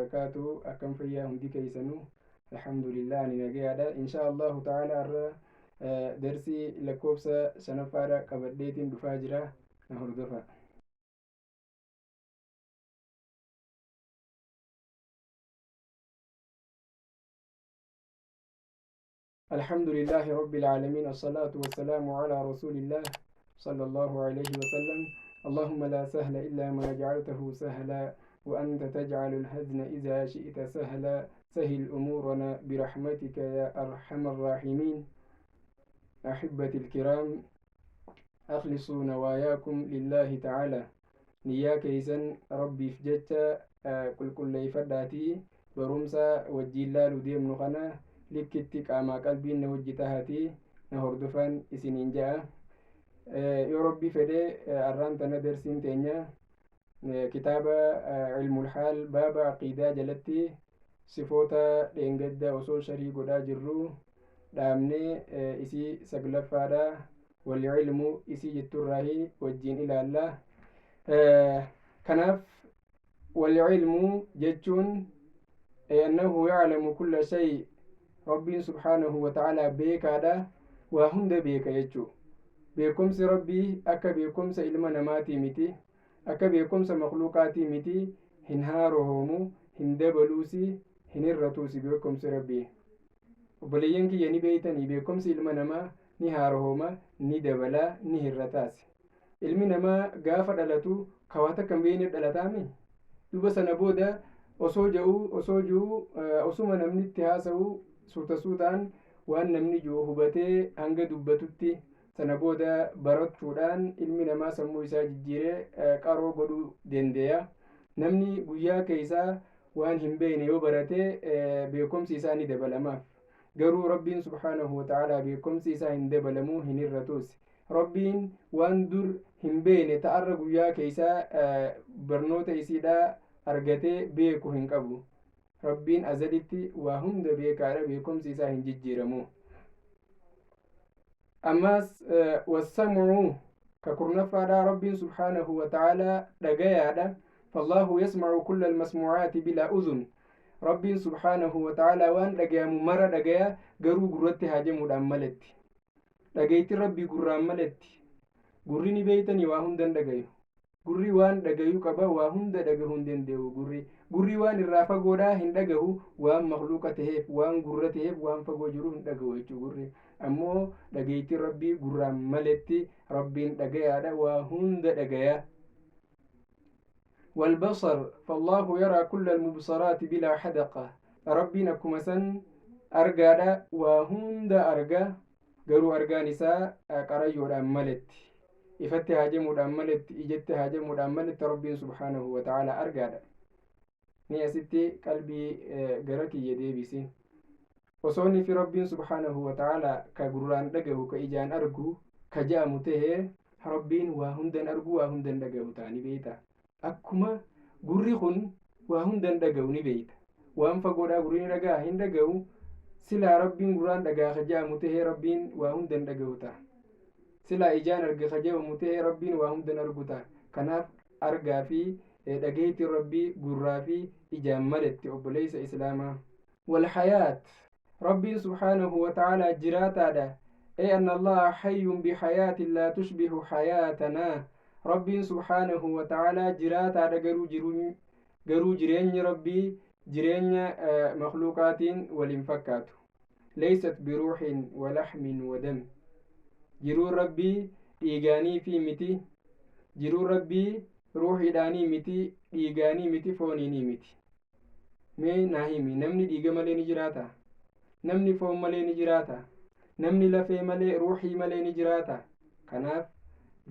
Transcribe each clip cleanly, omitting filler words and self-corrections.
Wabarakaatuh. Akkam fayyaa hundi keessanuu? Alhamdulillah, ani nagayaadha. Insha Allahu ta'ala har'a darsii lakkoofsa shanaffaadha qabadheetiin dhufaa jira. Na hordofa. الحمد لله رب العالمين، الصلاة والسلام على رسول الله صلى الله عليه وسلم. اللهم لا سهل إلا ما جعلته سهلا، وأنت تجعل الحزن إذا شئت سهلا. سهل أمورنا برحمتك يا أرحم الراحمين. أحبتي الكرام، أخلصوا نواياكم لله تعالى. Niyyaa keeysan Rabbiif jecha qulqulleeyfadhaatii barumsa wajjiin laaluu deemnu kana likkitti qaamaa qalbiin na wajji tahaatii na hordofaan isiniin ja'a. Yoo Rabbi fedhe, arraan tana darsiin teenya kitaaba Ilmul Haal baaba aqiidaa jalatti sifoota dheengadda osoo sharii godhaa jirru dhaabnee isii saglaffaadha, wal ilmu isii jetturraahi wajjiin ilaalla. Kanaaf wal ilmu jechuun annahu ya'lamu kulla shay, Rabbiin subhaanahu wa ta'aalaa beekaadha, waa hunda beeka jechuu. Beekumsi Rabbii akka beekumsa ilma namaatii miti, akka beekumsa makluuqaatii miti. Hin haarahoomu, hin dabaluusi, hin hirratuusi beekumsi Rabbii. Obboleeyyan kiyya, ni beeytanii, beekumsi ilma namaa ni haarahooma, ni dabala, ni hirrataas. Ilmi namaa gaafa dhalatu ka waa takka hin beekne dhalataami. Duba sana booda osoo ja'uu osoo ji'uu, osuma namni itti haasa'u, suuta suutaan waan namni ji'u hubatee hanga dubbatutti, sana booda barachuudhaan ilmi namaa sammuu isaa jijjiiree qaroo godhuu dandeeya. Namni guyyaa keessaa waan hin beekne yoo barate beekumsi isaa ni dabalamaaf. Garuu Rabbiin subhaanahu wa ta'aalaa beekumsi isaa hin dabalamuu, hin hirratuus. Rabbiin waan dur hin beekne ta'arra guyyaa keessaa barnoota isiidhaa argatee beeku hin qabu. Rabbiin azalitti waa hunda beekaadha, beekumsi isaa hin jijjiiramu. Ammaas wassam'u ka kurnaffaadha, Rabbiin subhaanahu wa ta'aalaa dhagayaadha. Fallaahu yasma'u kulla almasmu'aati bilaa uzun. Rabbiin subhaanahu wa ta'aalaa waan dhagayamu mara dhagaya, garuu gurratti haajamuudhaan maletti. Dhageeytiin Rabbii gurraan maletti. Gurri ni beeytanii waa hundan dhagayu. Gurri waan dhagayu qaba, waa hunda dhagahuu hin danda'u gurri. Gurri waan irraa fagoodhaa hin dhagahu, waan makluuqa taheef, waan gurra taheef, waan fagoo jiru hin dhagahu jechuu gurri. Ammoo dhageeytiin Rabbii gurraan maletti. Rabbiin dhagayaadha, waa hunda dhagaya. والبصر، فالله يرى كل المبصرات بلا حدقة. Rabbiin akkuma san argaadha, waa hunda arga, garuu argaan isaa qarayyoodhaan maletti, ifatti haajamuudhaan maletti, ijatti haajamuudhaan maletti Rabbiin subhaanahu wa ta'ala argaadha. Ni asitti qalbii gara kiyya deebisi. Osoo inni fi Rabbiin subhaanahu wa ta'ala ka gurraan dhagahu, ka ijaan argu ka ja'amu tahee, Rabbiin waa hundan argu, waa hundan dhagahu ta'a, ni beeyta. Akkuma gurri kun waa hundan dhagahu ni beeyta. Waan fagoodhaa gurri ni dhagaha? Hin dhagahu. Silaa Rabbiin gurraan dhagaa ka ja'amu tahee, Rabbiin waa hundan dhagahu ta'a. Silaa ijaan arga ka ja'amu tahee, Rabbiin waa hundan argu ta'a. Kanaaf argaa fi dhageeytiin Rabbii gurraa fi ijaan maletti, obboleessa islaamaa. Walhayaat, Rabbiin subhaanahu wa ta'aalaa jiraataadha. Ay anna Allaha hayyun bihayaatin laa tushbihu hayaatanaa. Rabbiin subhaanahu wa ta'aalaa jiraataadha, garuu jiruun garuu jireenyi Rabbii jireenya makluuqaatiin wal hin fakkaatu. Leysat biruuhin wa laxmin wa dam. Jiruun Rabbii dhiigaanii fi miti. Jiruun Rabbii ruuxiidhaanii miti, dhiigaanii miti, fooniinii miti. Mee naa himi, namni dhiiga malee ni jiraata? Namni foon malee ni jiraata? Namni lafee malee, ruuxii malee ni jiraata? Kanaaf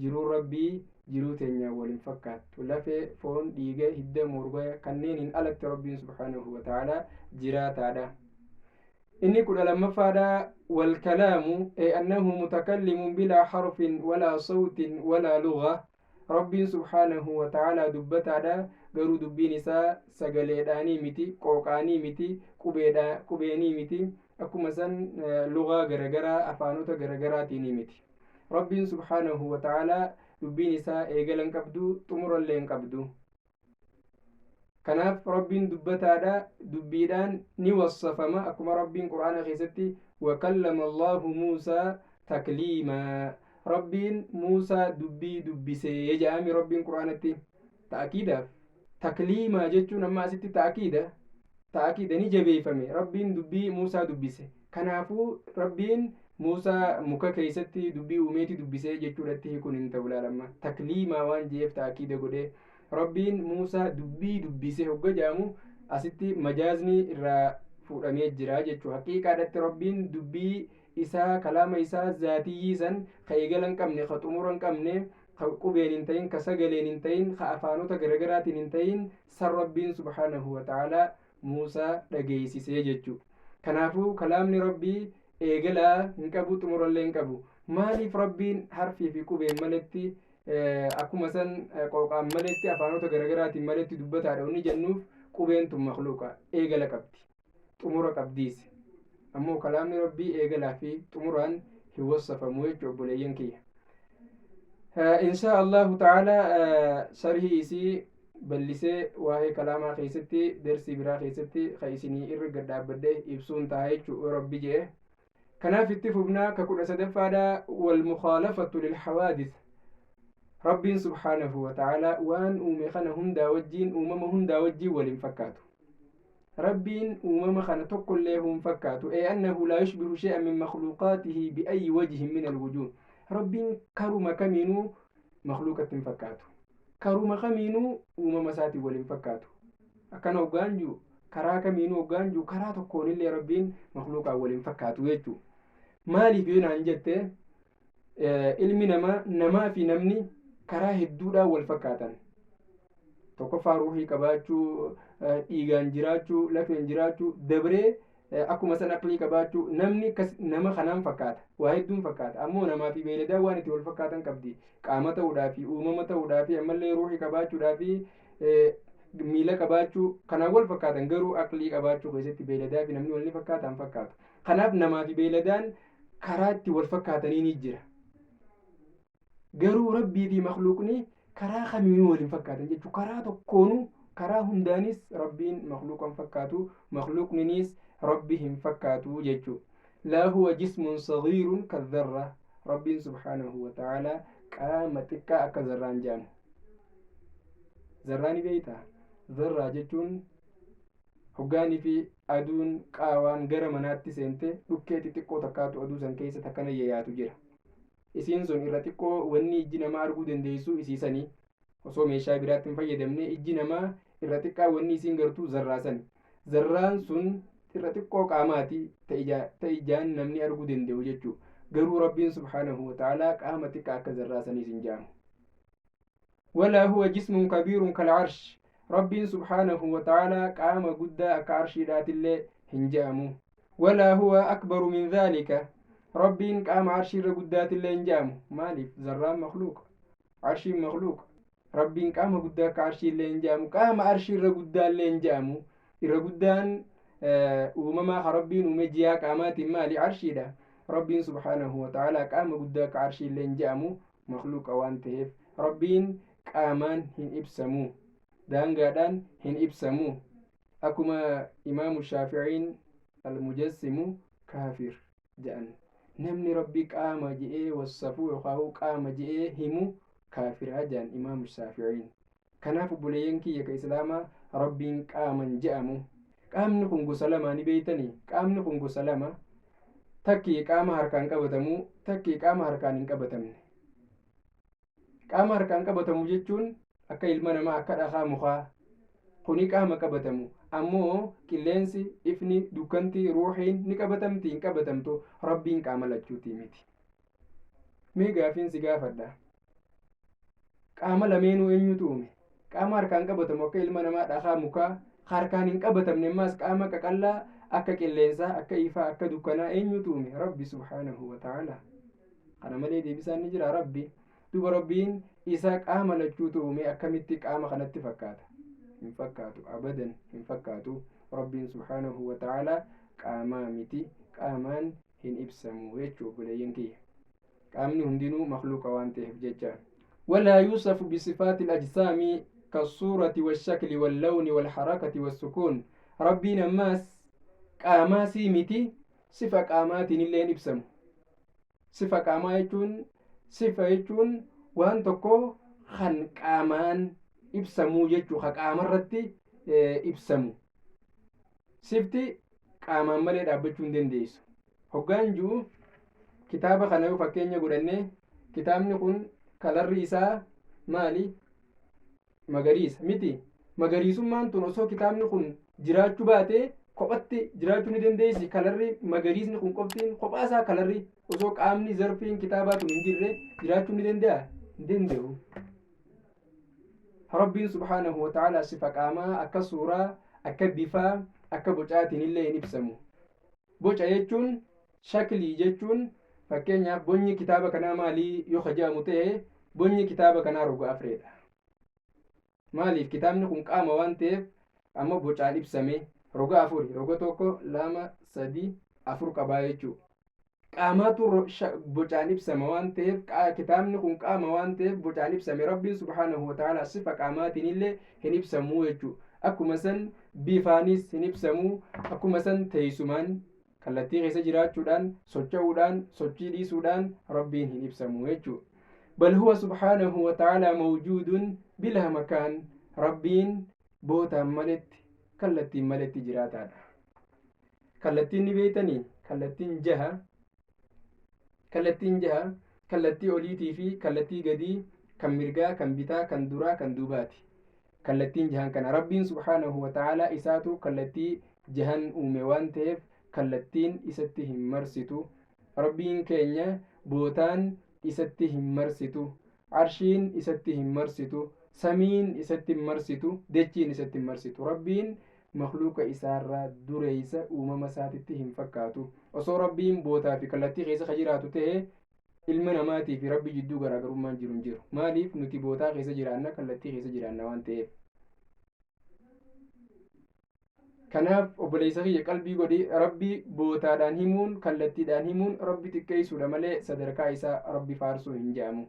jiruun Rabbii jiruu teenyaan wal hin fakkaattu. Lafee, foon, dhiiga, hidda, moorgaya kanneeniin alatti Rabbiin subhaanahu wa ta'aalaa jiraataadha. Inni 12ffaadha, walkalaamu, ay annahu mutakallimun bilaa harfin walaa sawtin walaa lugha. Rabbiin subhaanahu wa ta'aalaa dubbataadha, garuu dubbiin isaa sagaleedhaanii miti, qooqaanii miti, qubeenii miti, akkuma san lugaa garagaraa, afaanota garagaraatiinii miti. Rabbiin subhaanahu wa ta'aalaa dubbiin isaa eegala hin qabdu, xumurallee hin qabdu. Kanaaf Rabbiin dubbataadha, dubbiidhaan ni wassafama. Akkuma Rabbiin Qur'aana keessatti wakallama Allahu Muusaa takliimaa, Rabbiin Muusaa dubbii dubbisee jedhami. Rabbiin Qur'aanatti ta'akiidaaf takliimaa jechuun amma asitti ta'akiida, ta'akiida ni jabeeffame. Rabbiin dubbii Muusaa dubbise. Kanaafuu Rabbiin Muusaa muka keessatti dubbii uumeeti dubbisee jechuudhatti hiikuun hin ta'u. Ilaalamma, takliimaa waan je'eef ta'akiida godhee. Rabbiin Muusaa dubbii dubbise hogga jedhamu asitti majaazni irraa fuudhamee jira jechuudha. Haqiiqaadhatti Rabbiin dubbii isaa, kalaama isaa zaatiyyii san, ka eegala hin qabne, ka xumura hin qabne, ka qubeen hin ta'in, ka sagaleen hin ta'in, ka afaanota garagaraatiin hin ta'in san Rabbiin subhaanahu wa ta'aalaa Muusaa dhageessisee jechuudha. Kanaafuu kalaamni Rabbii eegalaa hin qabu, xumurallee hin qabu. Maaliif Rabbiin harfii fi qubeen maletti, akkuma san qooqaan maletti, afaanota garagaraatiin maletti dubbataadha wanni jennuuf, qubeen tun makluuqa, eegala qabdi, xumura qabdiis. Ammoo kalaamni Rabbii eegalaa fi xumuraan hin wassafamu jechuu, obboleeyyan kiyya. Insha Allahu ta'ala sharhii isii ballisee waa'ee kalaamaa keessatti darsii biraa keessatti ka isinii irra gad dhaabbadhe ibsuun ta'a jechuu, Rabbi jee. Kanaaf itti fufnaa ka 13ffaadha, walmukaalafatu lilhawaadis. Rabbiin subhaanahu wa ta'aalaa waan uume kana hundaa wajjiin, uumama hundaa wajjiin waliin fakkaatu. Rabbiin uumama kana tokkollee hin fakkaatu. Ee, annahu laa yushbihu shay'an min makhluuqaatihi biayyi wajhin min alwujuh. Rabbiin karuma kamiinuu makhluuqatti hin fakkaatu, karuma kamiinuu uumama isaatiin waliin fakkaatu. Akkana hoggaan jiru, karaa kamiinuu hoggaan jiru, karaa tokkoonillee Rabbiin makhluuqaan waliin fakkaatu jechuu. Maaliif yoo naan jette, ilmi namaa, namaa fi namni karaa hedduudhaan wal fakkaatan. Tokkoffaa ruuhii qabaachuu, dhiigaan jiraachuu, lafeen jiraachuu, dabree akkuma san aqlii qabaachuu, namni nama kanaan fakkaata, waa hedduun fakkaata. Ammoo namaa fi beeyladaa waan itti wal fakkaatan qabdi. Qaama ta'uudhaa fi uumama ta'uudhaa fi ammallee ruuhii qabaachuudhaa fi miila qabaachuu kanaan wal fakkaatan. Garuu aqlii qabaachuu keessatti beeyladaa fi namni wal ni fakkaatan fakkaatu. Kanaaf namaa fi beeyladaan karaa itti wal fakkaatanii ni jira. Garuu Rabbii fi makluuqni karaa kamiinuu waliin fakkaatan jechuudha. Karaa tokkoonuu, karaa hundaanis Rabbiin makluuqa hin fakkaatu, makluuqninis Rabbi hin fakkaatu jechuudha. Laa huwa jismun sagiirun kadharra. Rabbiin subhaanahu wa ta'aalaa qaama xiqqaa akka zarraan jedhamu. Zarraa ni beektaa? Zarraa jechuun hoggaanii fi aduun qaawaan gara manaatti seente dhukkee xixiqqoo takkaatu aduu san keessa takkana yayaatu jira. Isiin sun irra xiqqoo wanni ijji namaa arguu dandeessu isiisanii. Osoo meeshaa biraatti hin fayyadamne ijji namaa irra xiqqaa wanni isiin gartuu zarraa sani. Zarraan sun irra xiqqoo qaamaati ta ijaan namni arguu danda'u jechuu. Garuu Rabbiin subhaanahu wa ta'aalaa qaama xiqqaa akka zarraa saniis hin jaamu. Walaa huwa jismun kabiirun kal arsh. Rabbiin subhaanahu wa ta'aalaa qaama guddaa akka arshiidhaatillee hin je'amu. Walaa huwa akbaru min dhaalika. Rabbiin qaama arshiirra guddaatillee hin je'amu. Maaliif? Zarraan makluuqa, arshiin makluuqa. Rabbiin qaama guddaa akka arshiillee hin je'amu, qaama arshiirra guddaallee hin je'amu. Irra guddaan uumamaa ka Rabbiin uume jiyaa qaamaatiin maali? Arshiidha. Rabbiin subhaanahu wa ta'aalaa qaama guddaa akka arshiillee hin je'amu, makluuqa waan ta'eef. Rabbiin qaamaan hin ibsamu, daangaadhaan hin ibsamu. Akkuma Imaamu Shaaficiin almujassimu kaafir jedhan, namni Rabbi qaama je'ee wassafuu yookaan qaama je'ee himu kaafiraa jedhan Imaamu Shaaficiin. Kanaaf obboleeyyan kiyya ka Islaamaa, Rabbiin qaaman je'amu. Qaamni kun gosa lamaa ni beeytanii? Qaamni kun gosa lama: takki qaama harkaan qabatamu, takki qaama harkaan hin qabatamne. Qaama harkaan qabatamu jechuun akka ilma namaa, akka dhakaa, mukaa, kuni qaama qabatamu. Ammoo qilleensi, ifni, dukkanti, ruuxiin ni qabatamti? Hin qabatamtu. Rabbiin qaama lachuutii miti. Mee gaafiin si gaafadha, qaama lameenuu eenyutu uume? Qaama harkaan qabatamu akka ilma namaa, dhakaa, mukaa, harkaan hin qabatamne ammaas qaama qaqallaa akka qilleensaa, akka ifaa, akka dukkanaa eenyutu uume? Rabbi subhaanahu wa ta'ala. Kana malee deebisaan ni jira? Rabbi. Duba Rabbiin isa qaama lachuutu uume akkamitti qaama kanatti fakkaata? Hin fakkaatu, abadan hin fakkaatu. Rabbiin subhaanahu wa ta'ala qaamaa miti, qaamaan hin ibsamu jechuu, obboleeyyan kiyya. Qaamni hundinuu makluuqa waan ta'eef jecha. Walaa yuusafu bisifaati ajsaami. Kassuurati washakli wallawni walharakati wassukuun. Rabbiin ammaas qaamaasii miti, sifa qaamaatiin illee ibsamu. Sifa qaamaa jechuun, sifa jechuun waan tokko kan qaamaan ibsamuu jechuu, ka qaamarratti ibsamu. Sifti qaamaan malee dhaabbachuu hin dandeessu. Hoggaan ji'u kitaaba kana yoo fakkeenya godhanne, kitaabni kun kalarri isaa maali? Magariisa miti? Magariisummaan tun osoo kitaabni kun jiraachuu baate kophatti jiraachuu ni dandeessi? Kalarri magariisni kun qoftiin kophaasaa, kalarri osoo qaamni zarfiin kitaabaa tun hin jirre jiraachuu ni danda'a? Hin danda'u. Rabbiin subhaanahu wa ta'ala sifa qaamaa akka suuraa, akka bifaa, akka bocaatiin illee hin ibsamu. Boca jechuun, shaklii jechuun, fakkeenyaaf bocni kitaaba kanaa maalii yoo jedhamu ta'e, bocni kitaaba kanaa roga afreedha. Maaliif? Kitaabni kun qaama waan ta'eef amma bocaan ibsame roga afuri, roga 1, 2, 3, 4 qabaa jechuudha. Qaamaatu bocaan ibsama waan ta'eef, kitaabni kun qaama waan ta'eef bocaan ibsame. Rabbiin subhaanahu wa ta'ala sifa qaamaatiin illee hin ibsamuu jechuudha. Akkuma san bifaanis hin ibsamuu. Akkuma san teessumaan, kallattii keessa jiraachuudhaan, socho'uudhaan, sochii dhiisuudhaan Rabbiin hin ibsamu jechuudha. Bal huwa subhaanahu wa ta'ala mawjuudun bilaa makaan. Rabbiin bootaan maletti, kallattiin maletti jiraataadha. Kallattiin ni beeytanii? Kallattiin jaha. Kallattiin jaha, kallattii oliitii fi kallattii gadii, kan mirgaa, kan bitaa, kan duraa, kan duubaati. Kallattiin jahan kana Rabbiin subhaanahu wa ta'ala isaatu kallattii jahan uume waan ta'eef kallattiin isatti hin marsitu. Rabbiin keenya bootaan isatti hin marsitu, arshiin isatti hin marsitu, samiin isatti hin marsitu, dachiin isatti hin marsitu. Rabbiin makluuqa isaarraa dureessa, uumama isaatitti hin fakkaatu. Osoo Rabbiin bootaa fi kallattii keessa ka jiraatu ta'e, ilma namaatii fi Rabbi jidduu garaagarummaan jiru hin jiru. Maaliif? Nuti bootaa keessa jiraanna, kallattii keessa jiraanna waan ta'eef. Kanaaf obboleessa kiyya, qalbii godhi. Rabbi bootaadhaan himuun, kallattiidhaan himuun Rabbi xiqqeessuudha malee sadarkaa isaa Rabbi faarsuu hin jedhamu.